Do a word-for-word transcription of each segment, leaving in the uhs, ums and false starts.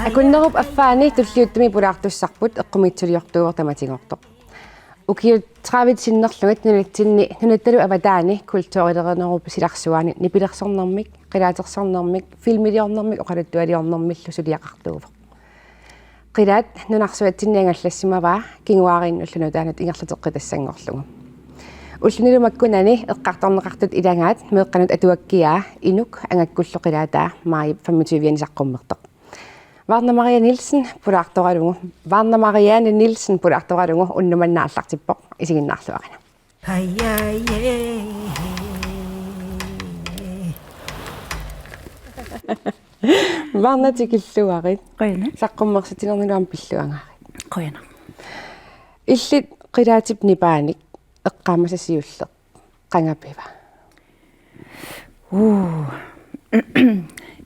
Akunnerup affaani tulliuttumi pulaartussarput eqqumiitsuliortuuvoq tamatigoortoq. Ukiut tredive sinnerlugit nunatsinni nunattalu avataani kulturilerinerup silarsuaani nipilersornermik, qilaatersornermik, filmiliornermik oqaluttualiornermillu suliaqartuuvoq. Qilaat nunarsuatsinni angallassimavaa kinguaariinnullu nutaanut ingerlateqqitassanngorlugu. Ullunilu makkunani eqqartorneqartut ilagaat meeqqanut atuakkiaa Inuk angakkullu qilaataa maajip femogtyve-ani saqqummertoq. Varna Maria Nielsen pulaartoralugu, Varna Marianne Nielsen pulaartoralugu unnuk manna aallartippoq, isiginnaarluarina. Varna, tikilluarit. Qujanaq. Saqqummersitsinernilu aamma pilluangaarit. Qujanaq. Illit qilaatip nipaanik eqqaamasat siulleq qanga piva? Uu.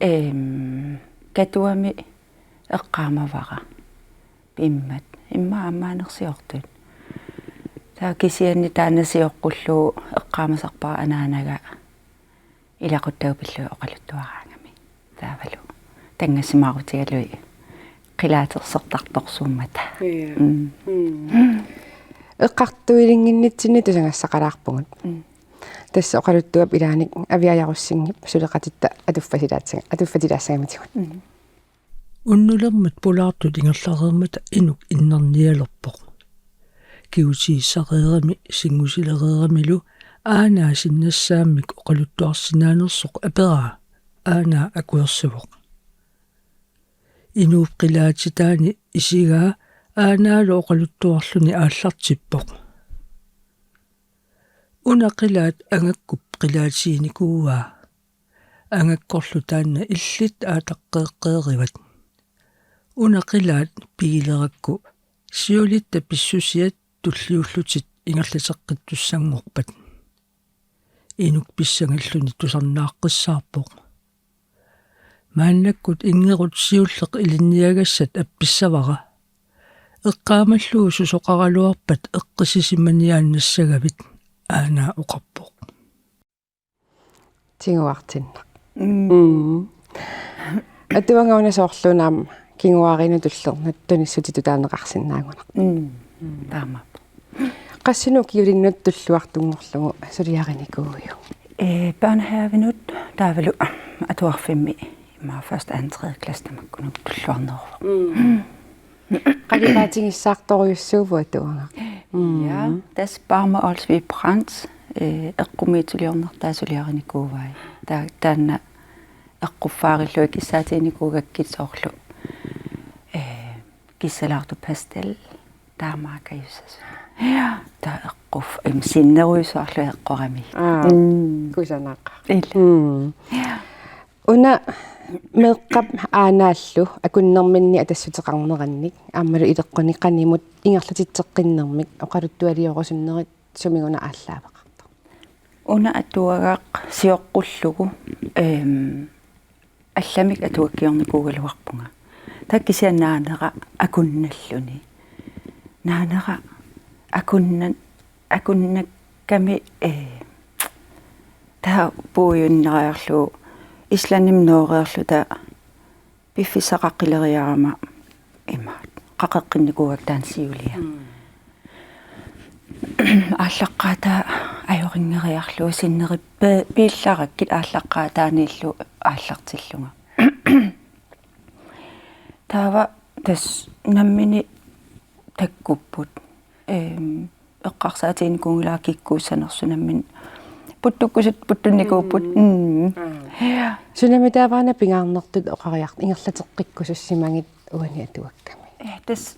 Em, Katuami eqqaamavara. Immat. Immaqa ammaanersiortut. Taava kisianni taanna sioqqullugu eqqaamasarpara anaanaga ilaquttagut pillugit oqaluttuaraangami. Taavalu tanngassimaarutigalugit qilaatersortartorsuummata. Ja. Mm. Mm. Eqqartuilinnginnitsinni tusagassaqalaarpugut. Mm. Tassa oqaluttuap ilaanik Aviajarussinngip suleqatitta atuffatilaassanga-, atuffatilaassagamitsigut. Mm. Unnulermat pulaartut ingerlareermata Inuk innernialerpoq. Kigusigissareerami singusilereeramilu aanaa sinnassaammik oqaluttuarsinnaanersoq aperaa. Aanaa akuersivoq. Inuup qilaatitaani isigaa aanaalu oqaluttuarluni aallartippoq. Una qilaat angakkup qilaatiginikuuaa. Angakkorlu taanna illit aataqqeeqqeerivat. Una qilaat pigilerakku siulitta pissusiat tulliullutik ingerlateqqittussanngorpat. Inuk pissangalluni tusarnaaqqissaarpoq. Maannakkut inngerut siulleq ilinniagassat appissavara. Eqqaamallugu susoqaraluarpat eqqissisimaniaannassagavit, aanaa oqarpoq. Tiguartinnaq. Mm. Mm. Atuagaq una soorluuna aamma kinguaariinnut tullernut tunissutitut taaneqarsinnaagunarpoq. Mm. Taamaappoq. Qassinut ukiulinnut tulluartunngorlugu suliarinikuuiuk? Ee, børnehavenut taavalu atuarfimmi immaqa første, anden, tredje klasse tamakkununnga tulluarneruvoq. Mm. Qalipaatigissaartorujussuuvoq atuagaq. Mm. Ja, tassa Barmer Olsvig Brandt, ee, eqqumiitsuliornertaa suliarinikuuai. Ta-, taanna eqquffaarillugu kissaatiginikuugakkit soorlu, ee, kissalaartoq pastel, taamaakkajussasut. Ja, taava eqquff-, im, sinnerujusuarlu eqqorami. Aa, mm, kusanaqaaq. Ilaa. Mm. Ja. Una meeqqap aanaallu akunnerminni atassuteqarnerannik aammalu ileqqunik qanimut ingerlatitseqqinnermik oqaluttualiorusunnerit sumik una aallaaveqartoq? Una atuagaq sioqqullugu, ehm, allamik atuakkiornikuugaluarpunga. Taava kisianni naanera akunnalluni. Naanera akunna-, akunnakkami, eh, taava puiunneriarlugu Islandimi nooreerluta piffissaq qaqileriarama imaat qaqeqqinnikuuakka taanna siulia. Mm. Aallaqqaataa ajorinngeriarlugu sinneri pe-, piillarakkit aallaqqaataaniillu aallartillunga. Taava tassa nammineq takkupput. Ehm, eqqarsaatiginikuunngilara kikkuussanersut nammineq puttukkusut puttunnikuupput. Mm. Mm. Aa. Ja. Sunami taava una pingaarnertut oqariar-, ingerlateqqikkusussimagit uani atuakkami? Ja, tassa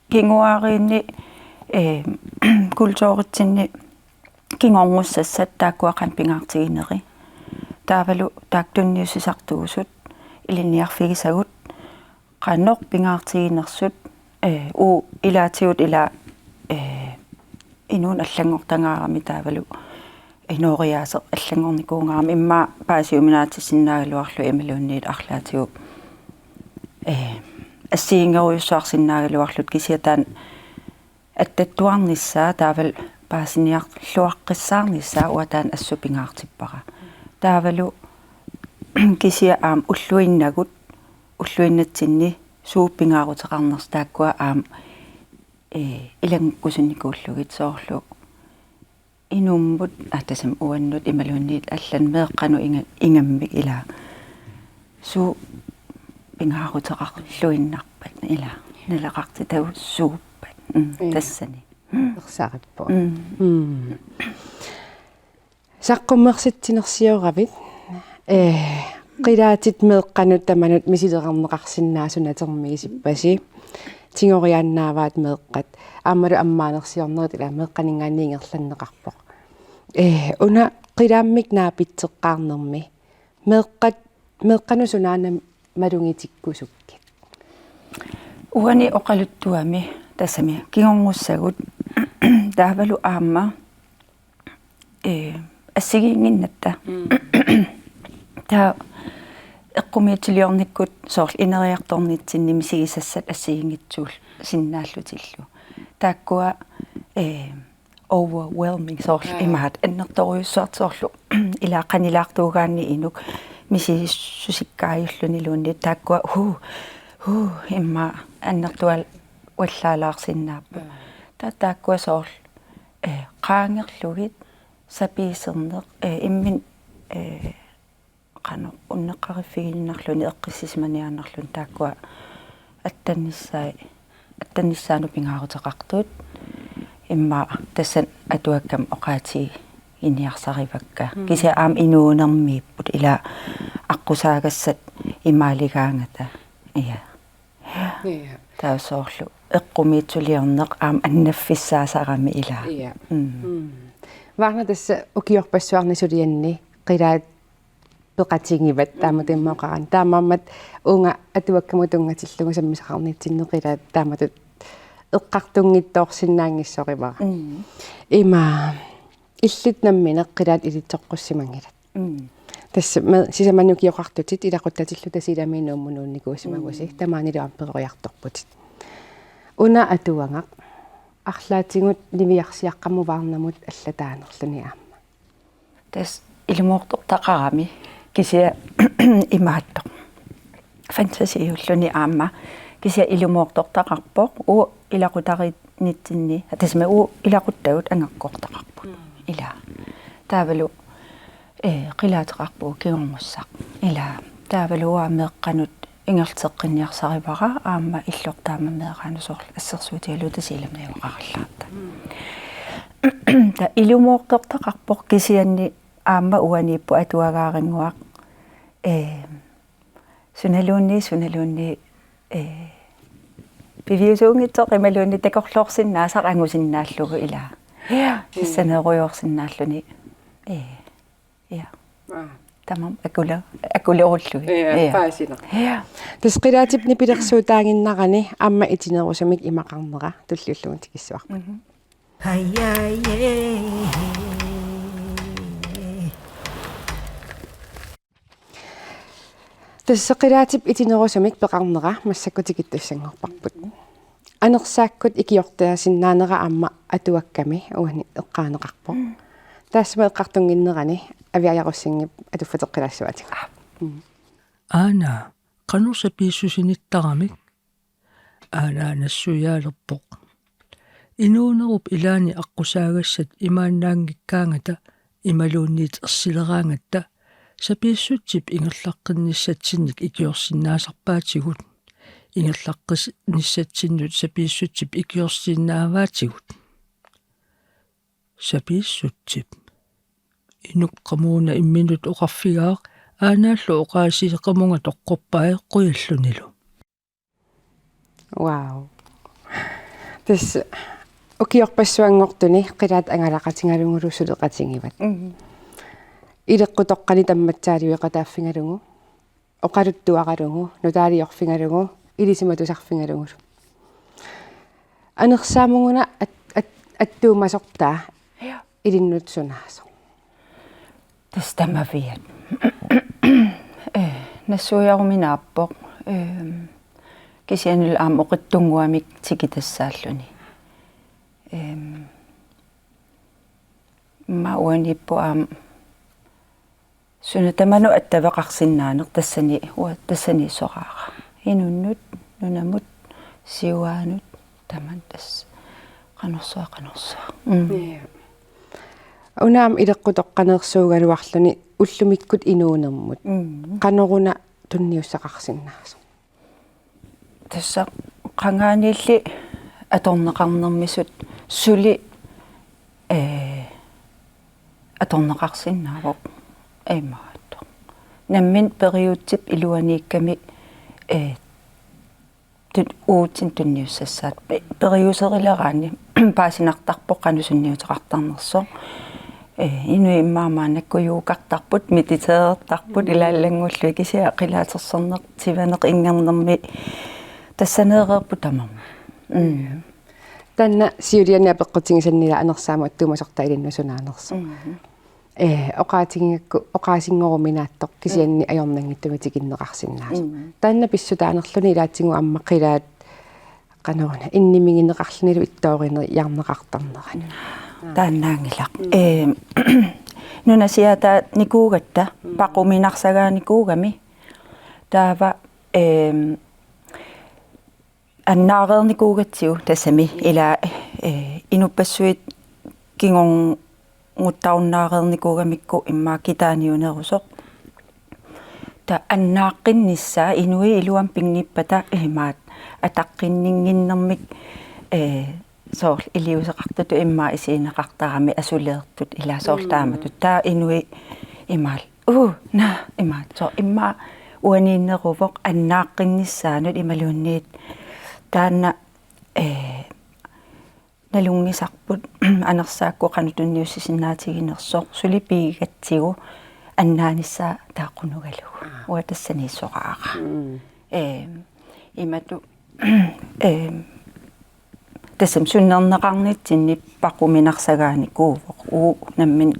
kinguaariinni, ehm, kulturitsinni kingornussassat taakkua qanoq pingaartigineri. Taavalu taakku tunniussisartuusut, ilinniarfigisagut, qanoq pingaartiginersut, eh, uu, ilaatigut ila, eh, inuuneq allanngortangaarami taavalu inooriaaseq allanngornikuugaarami immaqa paasiuminaatissinnaagaluarlugu imaluunniit arlaatigut ee, assigiinngorujussuarsinnaagaluarluta kisianni taanna attattuarnissaa taavalu paasiniarluaqqissaarnissaa uanga taanna assut pingaartippara. Taavalu kisianni aamma ulluinnagut, ulluinnatsinni suut pingaaruteqarnersut taakkua aamma, ee, ilanngukkusunnikuullugit soorlu inummut, aa, tassami uannut imaluunniit allanut meeqqanut inga-, ingammik ilaa. Suut pingaaruteqarluinnarpat ilaa. Naleqartitavut suuppat. Mm, Ii. Tassani. Ersarippoq. Mm. Mm. Saqqummersitsinersioravit, ee, qilaatit meeqqanut tamanut misileqarneqarsinnaasut natermiisippasi. Tigoriaannaavaat meeqqat. Aammalu ammaanersiornerit ilaa meeqqaninngaanniit ingerlanneqarpoq. Ee, una qilaammik naapitseqqaarnermi. Meeqqat, meeqqanut sunaana malugitikkusukkit? Uani oqaluttuami tassami kingornussagut taavalu aamma, ee, assigiinnginnatta. Mm. Taava eqqumiitsuliornikkut soorlu ineriartornitsinni misigisassat assigiinngitsuullunga sinnaallutillu. Taakkua, ee, overwhelming soorlu Aa. imaat annertoorujussuartut soorlu ilaa qanilaartuugaanni inuk misigissusikkaajulluunniit taakkua huu, huu, immaqa annertual-, -vallaalaarsinnaapput. Aa. Taava taakkua soorlu, ee, qaangerlugit sapiiserneq, ee, imminut, ee, qanoq unneqqariffigiinnarluni eqqissisimaniaannarluni taakkua attannissaa-, attannissaanut pingaaruteqartut immaqa tassani atuakkami oqaatiginiarsarivakka. Mm. Kisianni aamma inuunermiipput ilaa aqqusaagassat imaaligaangata. Ia. Ia. Taava soorlu eqqumiitsuliorneq aamma annaffissaasarami ilaa. Ia. Mm. Mm. Varna tassa ukiorpassuarni sulianni qilaat peqatigivat taamatut immaqa oqarani. Taamaammat uunga atuakkamut tunngatillugu sammisaqarnitsinni qilaat taamatut eqqartunnginnersinnaanngissorivara. Mm. Ima illit nammineq qilaat ilitsoqqussimanngillat. Mm. Tassa me-, sisamani ukioqartutit ilaquttatillu Tasiilamiit Nuummut nuunnikuusimagusi, mm, tamaanilu aamma peroriartorputit. Una atuagaq arlaatigut niviarsiaqqamut Varnamut allataanerluni aamma. Tassa ilumoortortaqarami kisianni imaattoq. Fantasiulluni aamma kisianni ilumoortortaqarpoq uagut ilaqutariinnitsinni. Tassami uagut ilaquttagut angakkortaqarput. Mm. Ilaa. Taavalu, ee, qilaateqarpugut kingornussaq. Ilaa. Taavalu uanga meeqqanut ingerlateqqinniarsarivara aamma illoq taama meeraanut soorlu assersuutigalugu Tasiilamiuteqarallaarta. Mm. Taava ilumoortortaqarpoq kisianni aamma uaniippoq atuagaarannguaq, ee, sunaluunniit, sunaluunniit, ee, piviusuunngitsoq imaluunniit takorloorsinnaasaq angusinnaallugu ilaa. Ja. Issaneerujoorsinnaalluni. Ee. Ja. Aa. Tamarmik akule-, akulerullugit. Ja, ja. Paasinaq. Ja. Tassa qilaatip nipilersuutaaginnarani aamma itinerusumik imaqarnera tulliullugu tikissuarput. Mhm. Tassa qilaatip itinerusumik peqarnera massakkut tikittussanngorparput. Anersaakkut ikiortaasinnaanera aamma atuakkami uani eqqaaneqarpoq. Mm. Taassuma eqqartunnginnerani Aviaja Rosingip atuffateqqilaassuatigut. Aa. Mm. Aana, qanoq sapiissusinittaramik? Aana nassuiaalerpoq. Inuunerup ilaani aqqusaagassat imaannaanngikkaangata imaluunniit ersileraangatta sapiissutsip ingerlaqqinnissatsinnik ikiorsinnaasarpaatigut. Ingerlaqqis-, -nissatsinnut sapiissutsip ikiorsiinnaavaatigut. Sapiissutsip. Inuk qamuuna imminut oqarfigaaq, aanaallu oqaasii qamunga toqqorpai qujallunilu. Wow. Tassa ukiorpassuanngortuni qilaat angalaqatigalugulu suleqatigivat. Mhm. Ileqqutoqqani tammatsaaliueqataaffigalugu, oqaluttuaralugu, nutaaliorfigalugu, ilisimatusarfigalugulu. Anersaamuguna at-, at-, attuumasortaa. Ja. Ilinnut sunaasoq? Tassa tamaviat. Ee, nassuiaruminaappoq. Ehm, Kisianni aamma oqitsunnguamik tikitassaalluni. Ehm, immaqa uaniippoq aamma suna tamanut attaveqarsinnaaneq tassani, uanga tassaniissoraara. Inunnut, nunamut, siuaanut, tamanut tassa. Qanorsuaq, qanorsuaq. Mm. Ja. Una aamma ileqqutoqqaneersuugaluarluni ullumikkut inuunermut. Mm. Qanoruna tunniussaqarsinnaasoq? Tassa qangaaniilli atorneqarnermisut suli, ee, atorneqarsinnaavoq imaattoq. Nammineq periutsip iluaniikkami, ee, tut-, uatsinnut tunniussassaat. Pe-, periuserileraanni paasinartarpoq qanoq sunniuteqartarnersoq. Ee, inuit immaqa maannakkut yogartarput, mediterertarput, mm, ilaallanngullugu kisianni qilaatersorneq, tivaneq inngernermi tassaneereerput tamarmik. Mm. Taanna siuliani apeqqutigisannila anersaamut attuumasortaa ilinnut sunaanersoq. Mm. Ee, oqaatigigakku oqaasinngoruminaattoq kisianni ajornanngitsumik tikinneqarsinnaasoq. Mm. Taanna pissutaanerluni ilaatigut aamma qilaat qanoruna innimigineqarlunilu ittoorineqartarnerani. Taannaanngilaq. Mm. Ehm, nunasiaataanikuugatta, mm, paquminarsagaanikuugami. Taava, ehm, annaareernikuugatsigu tassami ila, eh, inuppassuit kingornguttarunnaareernikuugamikku immaqa kitaaniunerusoq. Taava annaaqqinnissaa inuit iluamik pinngippata imaattoq ataqqinninnginnermik, eh, soorlu iliuuseqartutut immaqa isigineqartaramik asuleertut ila soorlu, mm, taamatut. Taava inuit imaattoq, uu, naa, imaattoq. Immaqa uaniinneruvoq annaaqqinnissaanut imaluunniit taanna, eh, nalunngisarput anersaakkut qanoq tunniussisinnaatiginersoq suli pigigatsigu annaanissaa taaqqunugalugu. Aa. Uanga tassaniissoraara. Mm. Ehm, imatut, ehm, tassami sunnerneqarnitsinni paquminarsagaanikuuvoq. Uu nammineq,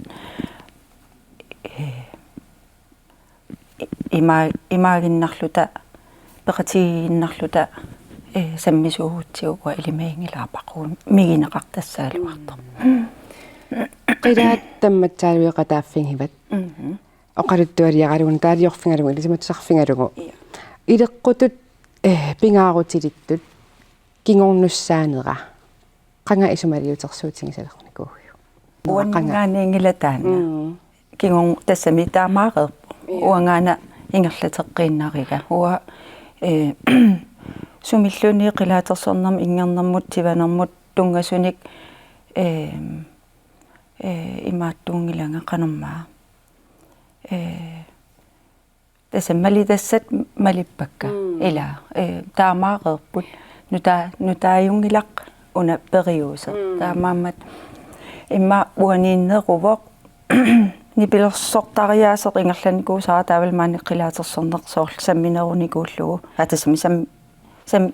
eh, ima-, imaaginnarluta, peqatigiinnarluta, eh, sammisuugutsigu uanga ilimaginngilara paqumigineqartassagaluartoq. Qilaat tammatsaaluiqataaffigivat. Mhm. Oqaluttualiaralugu, taaliorfigalugu, ilisimatusarfigalugu. Ja. Ileqqutut, eh, pingaarutilittut, kingornussaanera. Qanga isumaliutersuutigisalernikuuiuk? Uanga qanga. Uanngaanniinngilaq taanna. Mm. Kingorn-, tassami taamaareerpoq. Ja. Uangaana ingerlateqqiinnariga. Uanga, eh, sumilluunniit qilaatersornermut, inngernermut, tivanermut, tunngasunik, eh, eh, imaattuunngilanga qanormaa. Eh, tassa malitassat malippakka. Mm. Ila, eh, taamaareerput nuta-, nutaajunngilaq una periuseq. Mm. Taamaammat immaqa uaniinneruvoq nipilersortariaaseq ingerlanikuusara taavalu maani qilaatersorneq soorlu samminerunikuullugu. Aa, tassami sam-, sam-,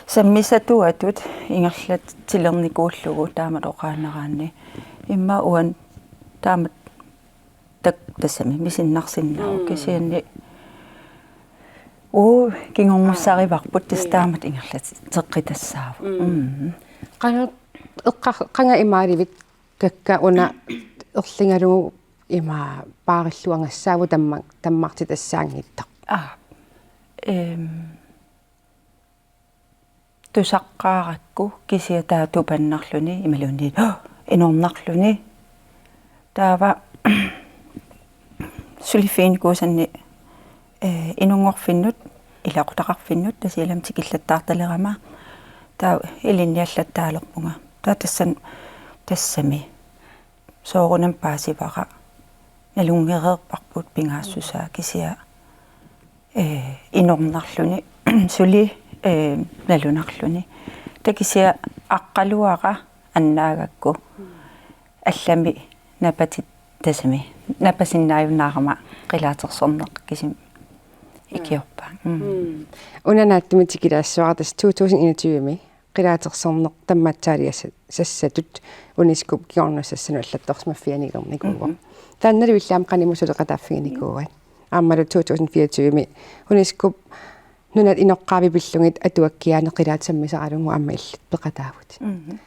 sammisatuatut ingerlatsilernikuullugu taamatut oqaannaraanni. Immaqa uani taamatut tak-, tassami misinnarsinnaavoq. Mm. Kisianni uu kingornussarivarput tassa. Ja. Taamatut ingerlateqqitassaavoq. Mm. Mm. Qanga eqqar-, qanga imaalivikkakka una erligalugu ima paarilluagassaavoq tamma-, tammartitassaanngitsoq? Aa. Ehm. Tusaqqaarakku kisianni taava tupannarluni imaluunniit inornarluni. Taava suliffiginikuusanni, eh, inunngorfinnut, ilaqutaqarfinnut, Tasiilami tikillattaartalerama. Taava ilinniallattaalerpunga. Taava tassan-, tassami. Soorunami paasivara. Nalunngereerparput pingaassusaa kisianni, eh, inornarluni, suli, eh, nalunarluni. Taava kisianni aqqaluara annaagakku. Allami napatit-, tassami. Napasinnaajunnaarama qilaatersorneq kisimi ikiorpaa. Mm. Mm. Una naatsumik tikilaassavara tassa to tusind enogtyve-mi. Qilaatersorneq tammatsaaliassassatut UNESCO-p kingornussassanut allattorsimaffianilernikuuvoq. Mhm. Taannalu illit aamma qanimut suleqataaffiginikuuat. Aammalu to tusind fireogtyve-mi UNESCO-p nunat inoqqaavi pillugit atuakkiaani qilaat sammisaralugu aamma illit peqataavutit. Mhm.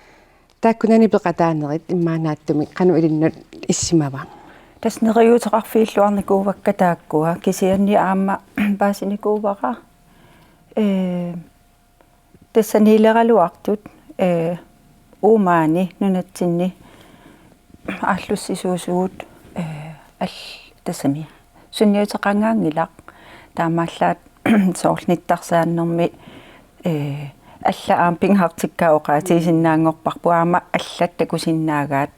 Taakkunani peqataanerit immaqa naatsumik qanoq ilinnut issimava? Tassa neriuuteqarfigilluarnikuuakka taakkua kisianni aamma paasinikuuara, ee, tassaniileraluartut, ee, uumaani nunatsinni aallussisuusugut, ee, al-, tassami sunniuteqangaanngilaq taamaallaat soorlu nittarsaannermi, ee, alla aamma pingaartikkaat oqaatigisinnaanngorparput aamma allat takusinnaagaat,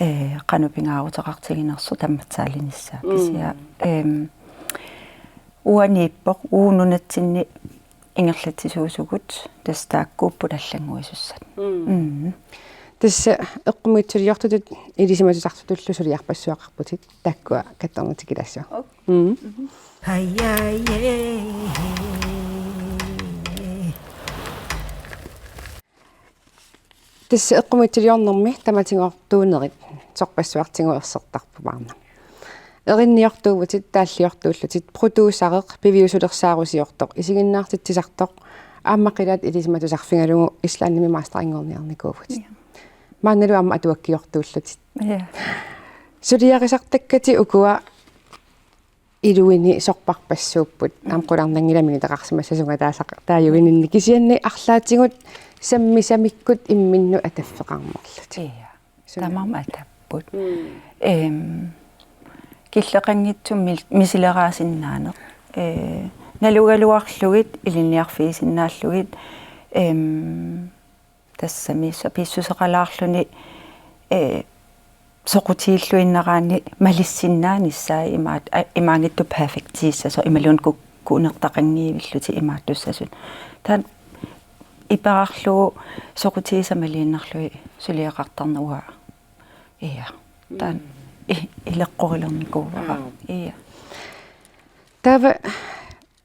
ee, qanoq pingaaruteqartiginersoq tammatsaalinissaa. Mm. Kisianni, em, uaniippoq uu nunatsinni ingerlatsisuusugut tassa taakkuupput allannguisussat. Mm. Mm. Tassa eqqumiitsuliortutut ilisimatusartutullu suliarpassuaqarputit taakkua kattornatikilaassuaq. Ok. Mm. Mhm. Tassa eqqumiitsuliornermi tamatigoortuunerit sorpassuartigut ersertarput aamma. Erinniortuuvutit, taalliortuullutit, producereq, piviusulersaarusiortoq, isiginnaartitsisartoq, aamma qilaat ilisimatusarfigalugu Islandimi masterinngorniarnikuuvutit. Ja. Maannalu aamma atuakkiortuullutit. Ja. Suliarisartakkatit ukua iluini sorpassuupput, aamma qularnanngilaq minitaqarsimassasunga taasaq taajuininni kisianni arlaatigut sammisamikkut imminnut ataffeqarnerlutit. Ja. Suna. Tamarmik atapput. Mm. Em, killeqanngitsumik mil-, misileraasinnaanera. Ee, nalugaluarlugit, ilinniarfigisinnaallugit, em, tassami sapiissuseqalaarluni, ee, soqutigilluinnaraanni malissinnaanissaa imaat-, a-, imaanngitsoq perfektiissasoq imaluunniit ku-, kunertaqanngivillutik imaattussasut. Taanna iperarlugu soqutigisaq maliinnarlugit suliaqartarneq uanga. Ja. Taanna i-, ileqqurilernikuuara. Aa. Ja. Taava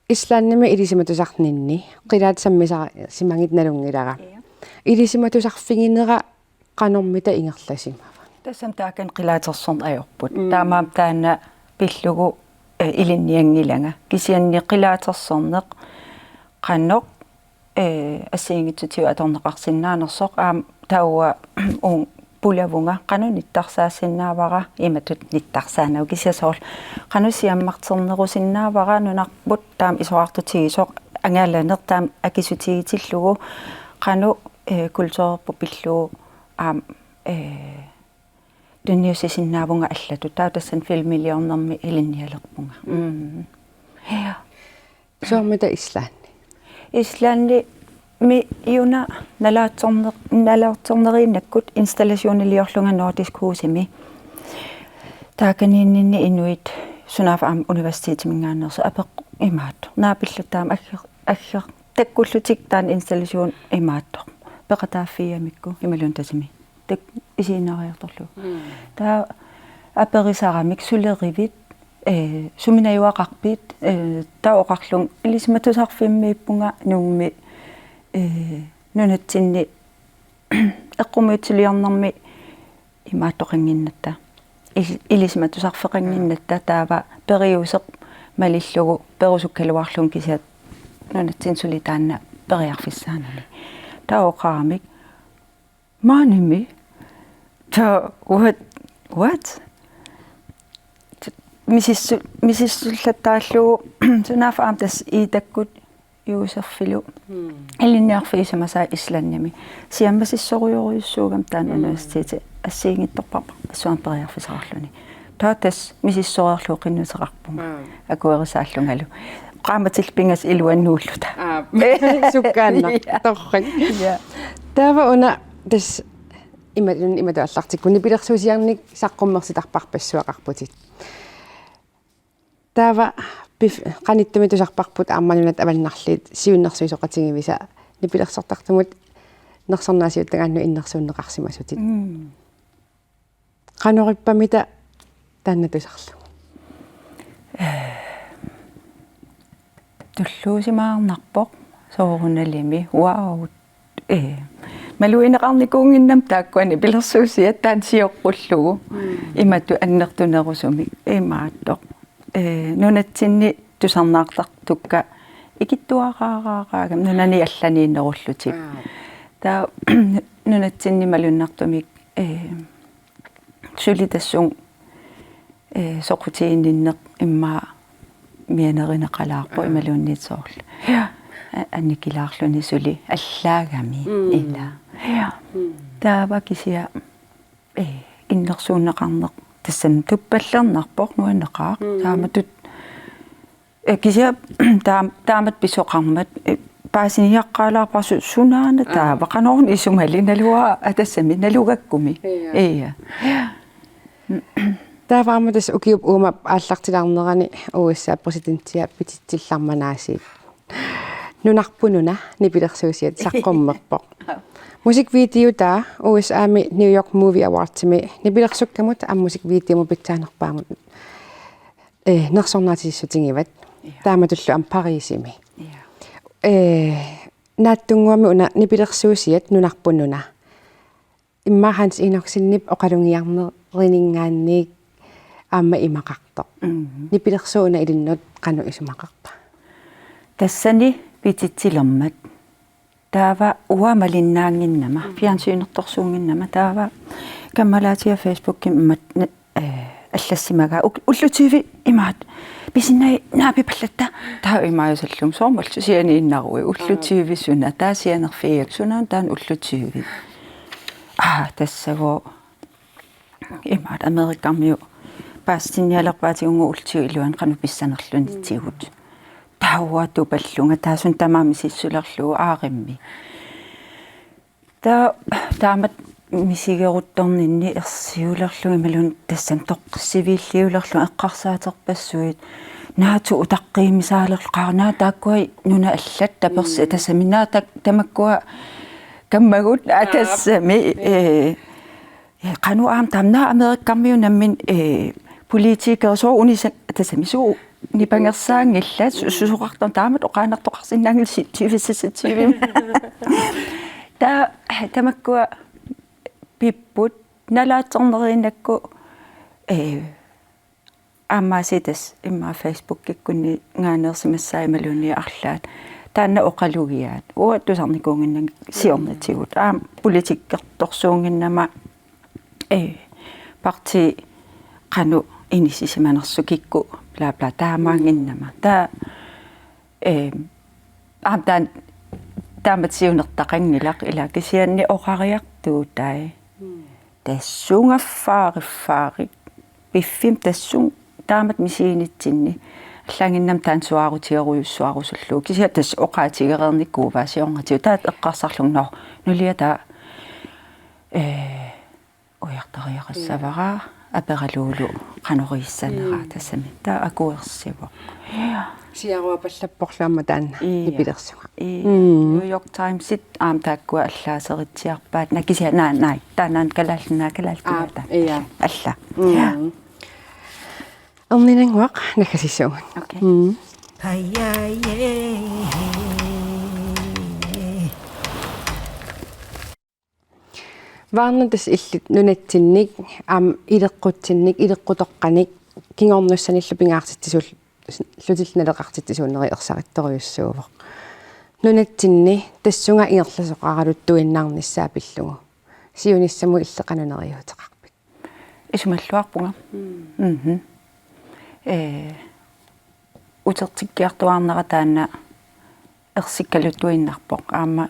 Islandimi ilisimatusarninni qilaat sammisarisimagit nalunngilara. Ja. Ilisimatusarfiginera qanormita ingerlasimava? Tassami taakani qilaatersorneq ajorput. Mm. Taamaammat taanna pillugu, eh, ilinnianngilanga. Kisianni qilaatersorneq qanoq, eh, assigiinngitsutigut atorneqarsinnaanersoq aamma taava uunga pulavunga qanoq nittarsaasinnaavara imatut nittarsaannagu kisianni soorlu qanoq siammarternerusinnaavara nunarput taama isorartutigisoq angalaneq taama akisutigitillugu qanoq, eh, kulturerput pillugu aamma, eh, tunniussisinnaavunga allatut. Taava tassani filmiliornermi ilinnialerpunga. Mm. Ja. Soormita Islandi? Islandimi una nalaatsorner-, nalaatsorneriinnakkut installationiliorlunga Nordisk Husimi. Taakaniinninni inuit sunaaffa aamma universitetiminngaanneersut apeq-, imaattoq. Naapilluttaaq aamma agger-, agger-, takkullutik taanna installation imaattoq. Peqataaffigamikku imaluunniit tassami. Tak-, isiginnaariartorlugu. Mm. Taava aperisaramik sulerivit, eh, suminajuaqarpit, eh, taava oqarlunga ilisimatusarfimmiippunga Nuummi, eh, nunatsinni eqqumiitsuliornermi imaattoqannginnatta. Il-, ilisimatusarfeqannginnatta taava periuseq malillugu perusukkaluarlunga kisianni nunatsinni suli taanna periarfissaanani. Taava oqaramik maanimi. Taava what? What? Misissu-, misissullattaarlugu sunaaffa aamma tassa Iitakkut Juuserfilu. Mm. Ilinniarfigisimasaa Islandimi. Siammasissorujorujussuugami taanna, mm, universiteti assigiinngitsorpassuarnik periarfissaqarluni. Taava tassa misissoreerlugu qinnuteqarpunga. Mm. Akuerisaallungalu. Qaammatillu pingasut iluannuulluta. Aap. Sukkaannaq. Ja. Torrak. Ja. Taava una tassa ima-, imatut aallartikkukku nipilersuusiarnik saqqummersitarpassuaqarputit. Taava pif-, qanittumi tusarparput aamma Nunatta Avannarliit siunnersuisoqatigiivisa nipilersortartumut nersornaasiuttagaannut innersuunneqarsimasutit. Mm. Qanorippamita taanna tusarlugu? Tulluusimaarnarpoq soorunalimi. Wow. Ee. Malugineqarnikuunnginnama taakkua nipilersuusiat taanna sioqqullugu. Mm. Imatut annertunerusumik. Imaattoq. Ee, nunatsinni tusarnaartartukka ikittuaraaraaraagami nunani allaniinnerullutik. Aa. Taava nunatsinni malunnartumik, eh, suli tassunga, eh, soqutiginninneq immaqa mianerineqalaarpoq. Aa. Imaluunniit soorlu. Ja. A-, annikilaarluni suli allaagami. Mm. Ila. Ja. Mm. Taava kisianni, eh, innersuunneqarneq tassani tuppallernarpoq nuanneqaaq. Mm. Taamatut, eh, kisianni taam-, taamatut pisoqarmat, eh, paasiniaqqaalaarpara su-, sunaana. Aa. Taava qanoruna isumali naluara, a, tassami nalugakkumi. Ja. Ja. Taava aamma tassa ukiup uuma aallartilaarnerani U S A-p præsidentia pititsillarmanaasiit. Nunarput nuna nipilersuusiat saqqummerpoq. Musikvideota U S A-mi New York Movie Awards-imi nipilersukkamut aamma musikvideomut pitsaanerpaamut, eh, nersornaatisissutigivat. Ja. Taamatullu aamma Parisimi. Ja. Eh, naatsunnguamik una nipilersuusiat Nunarput nuna. Immaqa Hans Enoksenip oqalugiarnerininngaanniit aamma imaqartoq. Mhm. Nipilersuut una ilinnut qanoq isumaqarpa? Tassani pititsilermat. Taava uanga malinnaannginnama, mm, fjernsynertorsuunnginnama, taava kammalaatiga Facebookimi immat-, ne-, eh, allassimagaa uk-, ullut tyve imaat. Pisinnai naapipallatta. Taava imaasallunga soorlu sianiinnarui ullut, aa, tyve suna. Taava sianerfigigakkit sunaana taanna ullut tyve. Aa, tassagooq imaat Amerikkarmiut paasitinnialerpaatigut uku ullut tyve iluanni qanoq pissanerlunitigut. Taava tupallunga taassuma tamaat misissulerlugu aarimmi. Taava taamatut misigeruttorninni ersiulerlunga imaluunniit tassani toqqissiviilliulerlunga eqqarsaaterpassuit. Naatsuut utaqqiimisaalerlugit, qaa, naa taakkua nunat allat tapersi, mm, tassami naa tak-, tamakkua kammagut, aa, aap, tassami, ee, ee, qanoq aamma tamanna Amerikkarmiut nammineq, ee, politikerit soorlu unisa-, tassami suut nipangersaanngillat, su-, susoqartarneq taamatut oqaannartoqarsinnaanngilaq si-, tyve seksogtyve. Taava tamakkua pipput nalaatsorneriinnakku, ee, aamma aasiit tassa immaqa Facebookikkunninngaanneersimassaat imaluunniit arlaat. Taanna oqalugiaat. Uanga tusarnikuunnginnama siornatigut. Aamma politikkertorsuunnginnama, ee, partii qanoq inissisimanersoq kikkut bla bla taamaannginnama. Taava, ee, aamma taan-, taamatut siunertaqanngilaq ila kisianni oqariartuutai. Mm. Tassunga fyrre fyrre. Piffimmi tassunga taamatut misiginitsinni. Allaanngimmat taanna suaarutigerujussuarusullugu. Kisianni tassa oqaatigereernikuuaa siornatigut. Taava eqqarsarlunga, nå, nulia taava, ee, ujartariaqassavara, aperalugu qanoq issanera, mm, tassami. Taava akuersivoq. Ja. Siaruapallapporlu aamma taanna, ja, nipilersunga. Ja. Mm. New York Timesit aamma taakkua allaaseritsiarpaat. Naa kisianni naa, naa, taanna Kalaallit Nunaat, Kalaallit Nunaat. Aap, ja. Alla. Mm. Ja. Erninannguaq naggasissuugut. Okay. Mm. Varna tassa illit nunatsinnik, aamma ileqqutsinnik, ileqqutoqqanik, kingornussanillu pingaartitsisul-, -lutillu naleqartitsisuunerit ersarittorujussuuvoq. Nunatsinni tassunga ingerlasoqaraluttuinnarnissaa pillugu. Siunissamut illit qanoq neriuuteqarpit? Isumalluarpunga. Mm. Mhm. Ee, utertikkiartuaarnera taanna ersikkaluttuinnarpoq. Aamma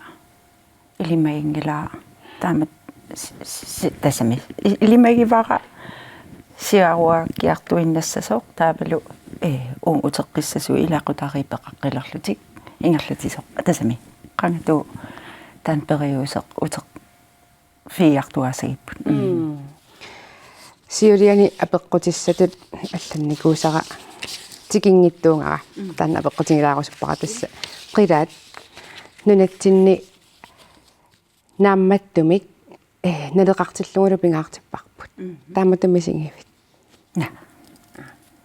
ilimaginngilara taamatut si-, si-, si-, tassami. I-, ilimagivara siaruakkiartuinnassasoq taavalu, ee, uunga uteqqissasugut ilaqutariit peqaqqilerlutik ingerlatisoq. Tassami. Qangatut taanna periuseq uteq- -figiartuaasagipput. Mm. Mm. Siuliani apeqqutissatut allannikuusara tikinngitsoorara. Mm. Taanna apeqqutigilaarusuppara tassa. Qilaat nunatsinni naammattumik, eh, naleqartillugulu pingaartipparput. Mm. Taamatut misigivit? Naa.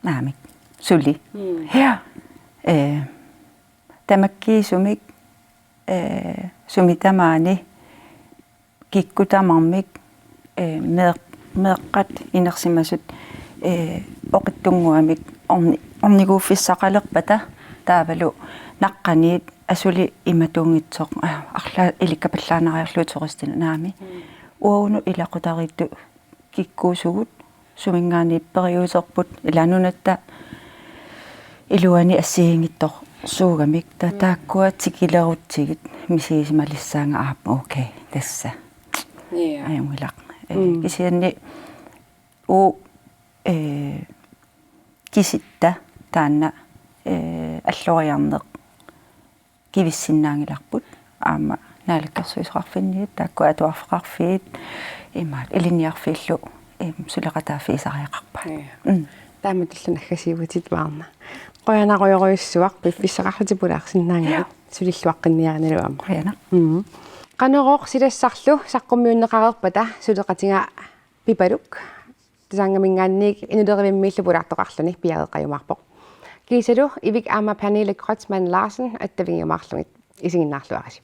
Naamik. Suli. Mm. Ja. Eh, tamakkiisumik, eh, sumi tamaani kikkut tamarmik, eh, meeq-, meeqqat inersimasut, eh, oqitsunnguamik orni-, orniguuffissaqalerpata taavalu naqqaniit asuli imatuunngitsoq, aa, arlaat ilikkapallaannariarlugit turistinut, naamik. Uagunut ilaqutariittut kikkuusugut suminngaanniit periuserput, ilaa, nunatta iluani assigiinngitsorsuugamik, ta-, taakkua tikilerutsigit misigisimalissaanga, aap, okay, tassa. Ja. Ajunngilaq. Ee, mm, kisianni uu, ee, kisitta taanna, ee, alloriarneq kivissinnaanngilarput, aamma Naalakkersuisoqarfinni, taakku atuarfeqarfiit, imaak, ilinniarfiillu, im, suleqataaffigisariaqarpaat. Ja. Mm. Taamatullu naggasiuvutit, Varna. Qujanarujorujussuaq piffissaqarlutit pulaarsinnaagavit. Ja. Sulilluaqqinniarinalu aamma. Qujanaq. Mm. Qanorooq silassarlu saqqummiunneqareerpata suleqatiga Pipaluk Tusaanngamingaanniit Inulerivimmiillu pulaartoqarluni piareeqqajumaarpoq. Kiisalu Ivik aamma Pernille Kreutzmann Larsen attavigiumaarlugit, isiginnaarluarisi.